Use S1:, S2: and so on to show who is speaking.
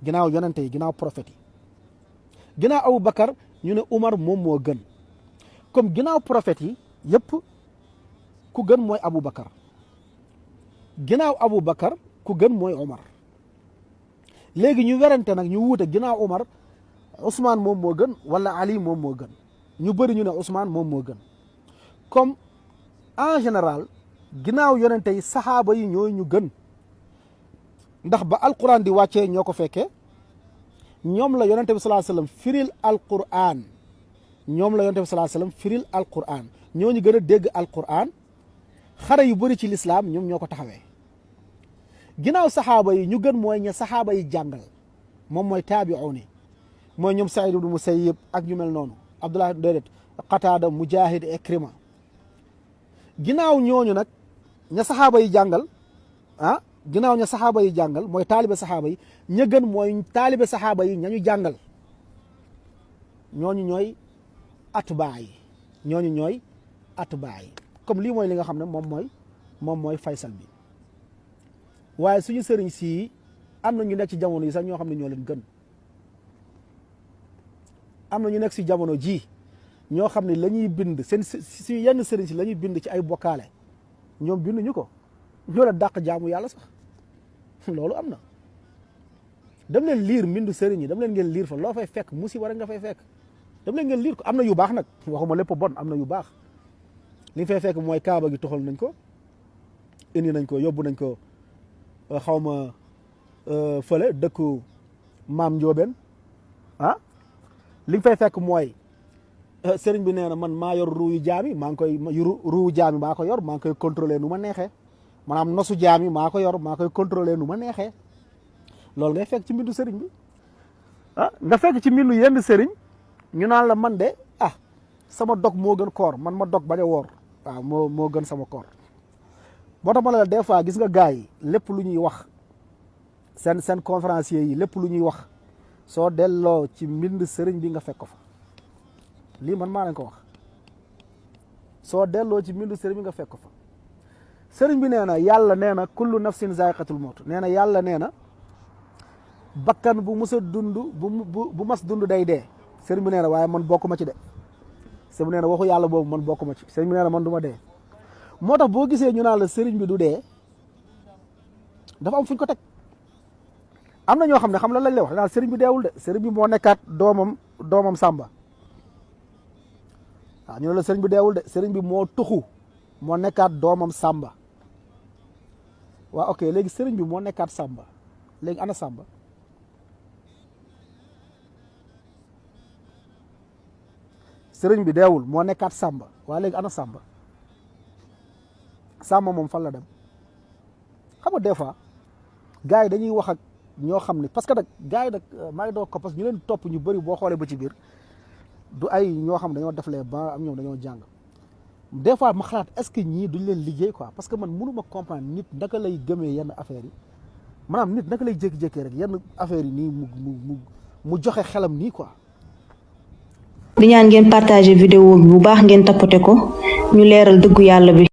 S1: ginnaaw yonente yi ginnaaw prophète yi ginnaaw Aboubacar ñu ne Umar moom moo gën comme ginnaaw prophète yi yëpp ku gën mooy Aboubacar ginnaaw Aboubacar ku gën mooy Umar léegi ñu werante nag ñu wuute ginnaaw Umar Ousmane moom moo gën wala Ali moom moo gën ñu bëri ñu ne Ousmane moom moo gën comme en général ginnaaw yonente yi saxaaba yi ñooy ñu gën ndax ba alquran di wàccee ñoo ko fekkee ñoom la yonente bi sallallahu alayhi wasallam firil alquran ñoom la yonente bi sallallahu alayhi wasallam firil alquran ñoo ñu gën a dégg alquran xare yu bëri ci lislaam ñoom ñoo ko taxawee ginnaaw saxaaba yi ñu gën mooy ña saxaaba yi jàngal moom mooy taabi'uun mooy ñoom Saïd ibn Musayyib ak ñu mel noonu Abdullah déedéet Qataada Mujahid Ikrima ginnaaw ñooñu nag ña saxaaba yi jàngal ginnaaw ña saxaaba yi jàngal mooy taalibe saxaaba yi ña gën mooy taalibe saxaaba yi ñañu jàngal ñooñu ñooy atbaa yi ñooñu ñooy atbaa yi comme lii mooy li nga xam ne moom mooy faysal bi waaye suñu sëriñ si am na ñu nekk ci jamono yi sax ñoo xam ne ñoo leen gën am na ñu nekk si jamono ji ñoo xam ne la ñuy bind seen si yenn sëriñ si la ñuy bind ci ay bokkaale ñoom binduñu ko ñoo la dàq jaamu yàlla sax loolu am na dem leen liir mbindu sëriñ yi dem leen ngeen liir fa loo fay fekk musiba rek nga fay fekk dem leen ngeen liir ko am na yu baax nag waxuma lépp bon am na yu baax li fay fekk mooy kaaba gi toxal nañ ko indi nañ ko yóbbu nañ ko xaw ma fële dëkku maam Njoobeen li nga fay fekk mooy sëriñ bi nee na man maa yor ruu yu jaami maa ngi koy ruu jaami maa ko yor maa ngi koy contrôler nu ma neexee maanaam nosu jaami maa ko yor maa koy contrôler nu ma neexee loolu ngay fekk ci mbindu sëriñ bi nga fekk ci mbindu yenn sëriñ ñu naan la man de sama dog moo gën koor man ma dog bañ a woor waaw moo gën sama koor moo tax ma la des fois gis nga gars yi lépp lu ñuy wax seen conférencier yi lépp lu ñuy wax soo delloo ci mbind sëriñ bi nga fekk ko fa lii man maa leen ko wax soo delloo ci mbindu sëriñ bi nga fekk ko fa sëriñ bi nee na yàlla nee na kullu nafsin zaiqatul mawt nee na yàlla nee na bakkan bu mus a dund bu mas dund day dee sëriñ bi nee na waaye man bokkuma ci de sëriñ bi nee na waxu yàlla boobu man bokkuma ci sëriñ bi nee na man du ma dee moo tax boo gisee ñu naan la sëriñ bi du dee dafa am fuñ ko teg am na ñoo xam ne xam la lañ lay wax naan sëriñ bi deewul de sëriñ bi moo nekkaat doomam Samba waaw ñu ne la sëriñ bi deewul de sëriñ bi moo tuxu moo nekkaat doomam Samba waaw ok léegi sëriñ bi moo nekkaat Samba léegi ana Samba sëriñ bi deewul moo nekkaat Samba waaye léegi ana Samba Samba moom fan la dem xam nga des fois gars yi dañuy wax ak ñoo xam ne parce que nag gars yi nag maa ngi doon ko parce que ñu leen topp ñu bëri boo xoolee ba ci biir du ay ñoo xam dañoo def lee ba am ñoom dañoo jàng des fois ma xalaat est-ce que ñii duñ leen liggéey quoi parce que man mënu ma comprendre nit naka lay gëmee yenn affaires yi maanaam nit naka lay jékki-jékkee rek yenn affaires yi nii mu joxe xelam nii quoi.
S2: di ñaan ngeen partager vidéo bi bu baax ngeen tapoter ko ñu leeral dëggu yàlla bi.